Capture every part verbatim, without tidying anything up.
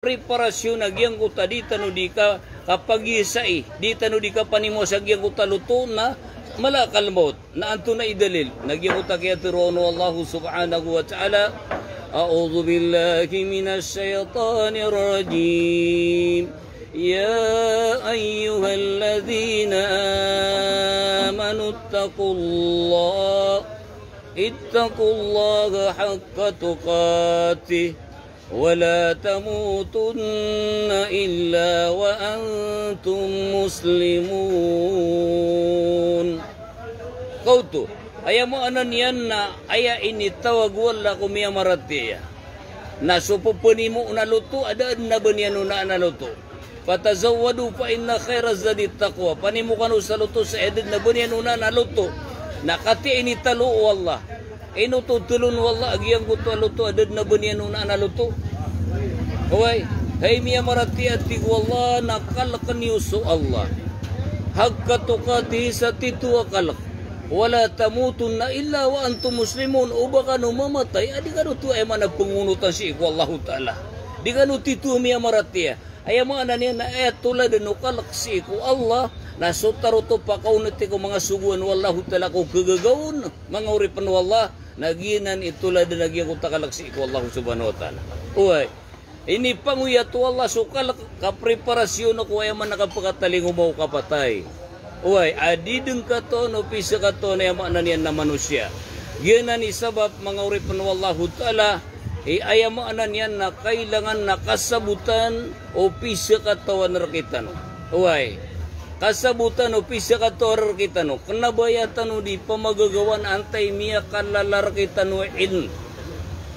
preparasyon a giyangkoto a di tano di ka, kapagiyasai, di tano di kapanimowa sa giyangkoto a loto na malakal maut. Na antonaa i dalil? Na giyangkoto a kiyatharo o Allah subhanahu wa ta'ala, أعوذ بالله من الشيطان الرجيم. يا أيها الذين آمنوا اتقوا الله، اتقوا الله حق تقاته ولا تموتن إلا وأنتم مسلمون. Kaoto, aya maana niyan na aya initawag o Allah ko miyamaratiyaya na so ppanimoon a loto a da dn a ba niyan onaan a loto. Fatazawwadu fa inna khayra zadi taqwa. Panimo kano sa loto sa aya da dn a ba niyan onaan a loto. Na katii initalo o Allah. Ino oto taloon o Allah a giyangkoto a loto a da dn a ba niyan onaan a loto? Oway, hay miyamaratiyaya, tig o Allah, na kalkn iyo so Allah haqqa tuqatihi, sa tito a kalk. Wala tamutunna illa wa antum muslimun. O ba kano mamatay a di kano oto, aya maana, pngonotan sii ko Allahu Ta'ala. Di kano tito a miyamaratiyaya. Aya maana niyan na aya toladan o kalk sii ko Allah na so taro oto pakaonoti ko manga sogoan o Allahu Ta'ala ko kagagaon, manga oripn o Allah, na giyanan i toladan a giyangkoto a kalk sii ko Allah subhanahu wa ta'ala. Oway. Inipangoyat o Allah so kalk, kapreparasyon ko aya maana kapakatalingoma o kapatay. Oway, a di dn katoon o pizakatoon, aya maana niyan na manosiya. Giyanan i sabap, manga oripn o Allahu Ta'ala, i aya maana niyan na kailangan na kasabotan o pizakatawan rktano. Oway. Kasabotan o pizakatawan rktano. Kna ba aya tano di pamagagawan antaa i miyakalala rktano i ilm.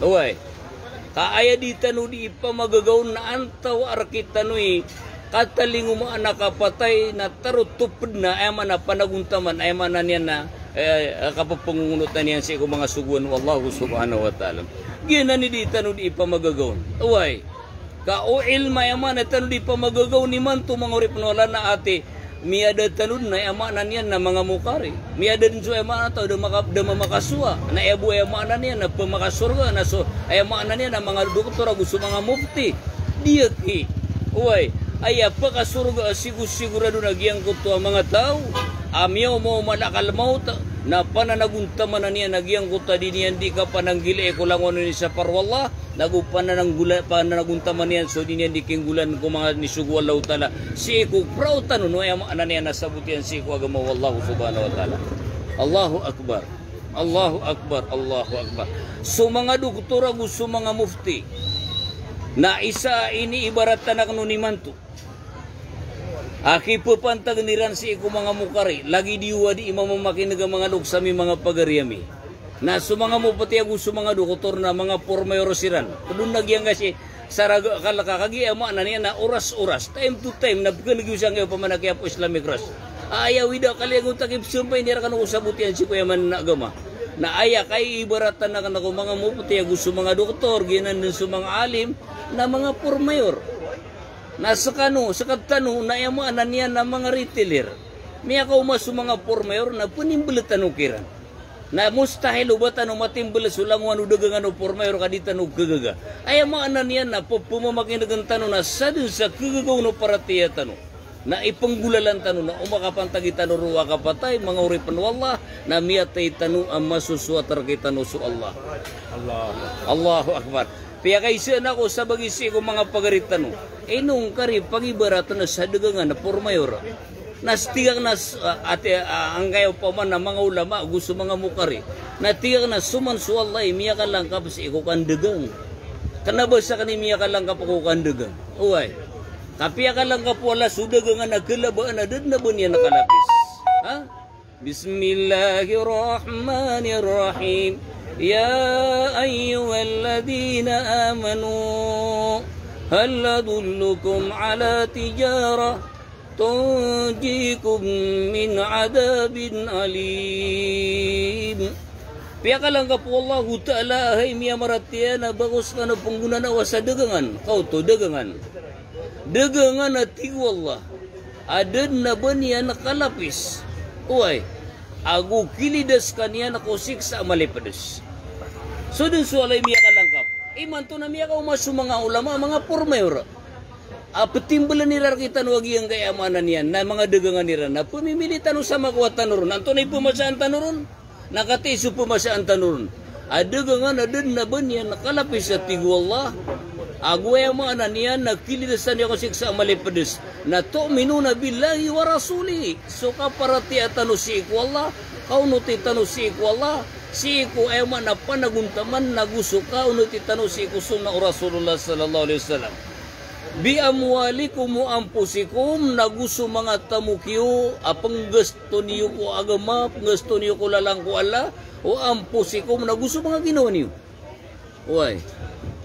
Oway. Ka aya di tano di ipamagagaw na antawaa rktano i katalingomaan a kapatay na taro oto pd na, aya maana, panagontaman, aya maana niyan na, eh, eh, kappangongonotan iyan sii ko manga sogoan o Allah subhanahu wa ta'ala. Giyanan i di tano di ipamagagaw. Oway. Ka o ilm, aya maana tano di pamagagaw imanto, manga oripn o Allah, na ati miyada tano dn na aya maana niyan na manga mokari. Miyada dn so aya maana taw da maka-, da mamakasowa. Na aya bo aya maana niyan na pmakasorga, na so aya maana niyan na manga doktor ago so manga mufti. Di aki. Oway, aya pakasorga a sigo-sigorado na giyangkoto a manga taw a miyaoma o malakal maut, na pananagontamanan iyan a giyangkoto a di niyan di kapananggilai ko langon o inisapar o Allah, nago panananggula-, pananagontaman iyan so di niyan di kinggolan ko manga inisogo o Allahu Ta'ala sii ko praotan on, aya maana niyan na sabot iyan sii ko agama o Allah subhanahu wa ta'ala. Allahu Akbar. Allahu Akbar. Allahu Akbar. So manga doktor ago so manga mufti na isa a iniibaratan akn on imanto a kipapantagn iran sii ko manga mokari, lagid iyo a di mamamakin'g a manga loks ami, manga pagari ami. Na so manga mufti ago so manga doktor na manga pormayor siran. Pd on a giyangkasi sa raga a kalk a kagiya, aya maana niyan na oras-oras, time to time, na pkhan'g iyo sangkai opama na kiyapo Islamic Trust. Aya wida kaliyagon ta kipsampay niyan rkano ko sabot iyan sii ko aya maana a agama. Na aya kaiibaratan akn ko manga mufti ago so manga doktor, giyanan dn so manga alim, na manga pormayor. Na skano, sktano, na aya maana niyan na manga retailer. Miyakaoma so manga pormayor na pnimbl tano kiran. Na mustahil o ba tano matimbl so langowan o dagangan o pormayor ka di tano khagaga. Aya maana niyan na pphamamakin'gn tano na sadn sa khagaga o paratiyaya tano. Na ipnggolalan tano na o makapantagi tano roo a kapatay, manga oripn o Allah, na miyatay tano a masosowat rktano so Allah. Allah. Allahu Akbar. Piyakaisa ako sa bagi sii ko manga pagari tano. Ino ngka ri pagibaratn sa dagangan a pormayor? Na sii tig akn a s-, a, ati, a, angkaya opama na manga ulama ago so manga mokari. Na tig akn a so man so Allah i miyakalangkap sii ko kandagang. Kna ba sakn i miyakalangkap ko kandagang? Oway. Ka piyakalangkap o Allah so dagangan a kalabaan a da dn a ba niyan kalapis. Ha? بسم الله الرحمن الرحيم. يا أيها الذين آمنوا هل أدلكم على تجارة تنجيكم من عذاب أليم. Piyakalangkap o Allahu Ta'ala, hay miyamaratiyaya, na ba ko skano pnggonanawa sa dagangan. Kaoto, dagangan. Dagangan a tig o Allah a da dn a ba niyan kalapis. Oway, ago kilidas ka niyan ko siksa a malipds. So dn so Allah i miyakalangkap. Imanto na miyakaoma so manga ulama, manga pormayor. A ptimblan iran rktano a giyangkai a maana niyan na manga dagangan iran na pmimili tano sa makowa tano ron. Antonaa i pmasaan tano ron? Na katii so pmasaan tano ron a dagangan a da dn a ba niyan kalapis a tig o Allah. Ago aya maana niyan na kililsan iyo ko sii ko sa amal i pds. Na tu'minuna billahi wa rasulihi. So kaparatiyaya tano sii ko Allah, kaonoti tano sii ko Allah, sii ko aya maana panagontaman, nago so kaonoti tano sii ko sunnah o Rasulullah sallallahu alaihi wasallam. Bi amwalikum wa anfusikum, nago so manga tamok iyo a pnggasto niyo ko agama, pnggasto niyo ko lalan ko Allah, wa anfusikum, nago so manga ginawa niyo. Oway.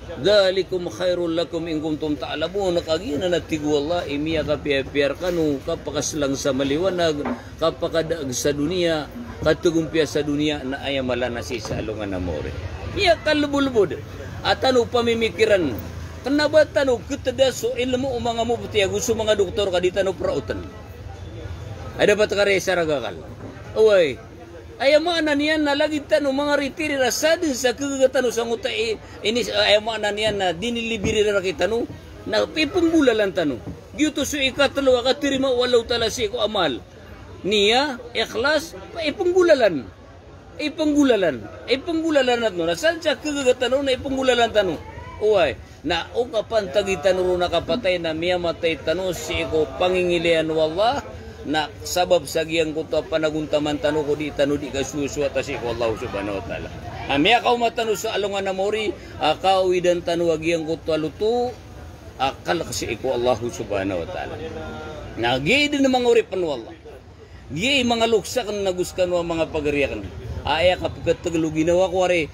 Dhalikum khairul lakum in kuntum ta'lamun. Kagiya na tig o Allah i miyakapiyapiya rkano, kapakaslang sa maliwanag, kapakadaag sa doniya, katgompiya sa doniya, na aya mala na sii sa alongan a maori. Miyakalbolbod a tano pamimikiran. Kna ba tano ktda so ilmo o manga mufti ago so manga doktor ka di tano praotn. Ay dapat kari sa ragakal. Oway. Aya maana niyan na lagid tano manga ritirir a sadn sa kagaga tano sangkoto a i-, ini, aya maana niyan na dinilibir iran rktano na ipnggolalan tano. Giyoto so ikatlo a katarima o Allahu Ta'ala sii ko amal. Niyah, ikhlas, ipnggolalan. Ipnggolalan. Ipnggolalan tano. Na sadn sa kagaga tano na ipnggolalan tano. Oway. Na o kapantagi tano ron a kapatay na miyamatay tano sii ko pangingilay o Allah, na sabap sa giyangkoto a panagontaman tano ko di tano di kasosoat sii ko Allah subhanahu wa ta'ala. Na miyakaoma tano sa alongan a maori a kaowidan tano a giyangkoto a loto a kalk sii ko Allah subhanahu wa ta'ala. Na giya i dn manga oripn o Allah. Giya i manga loks akn nago skano a manga pagari akn. Aya kapkatgl o ginawa ko ari,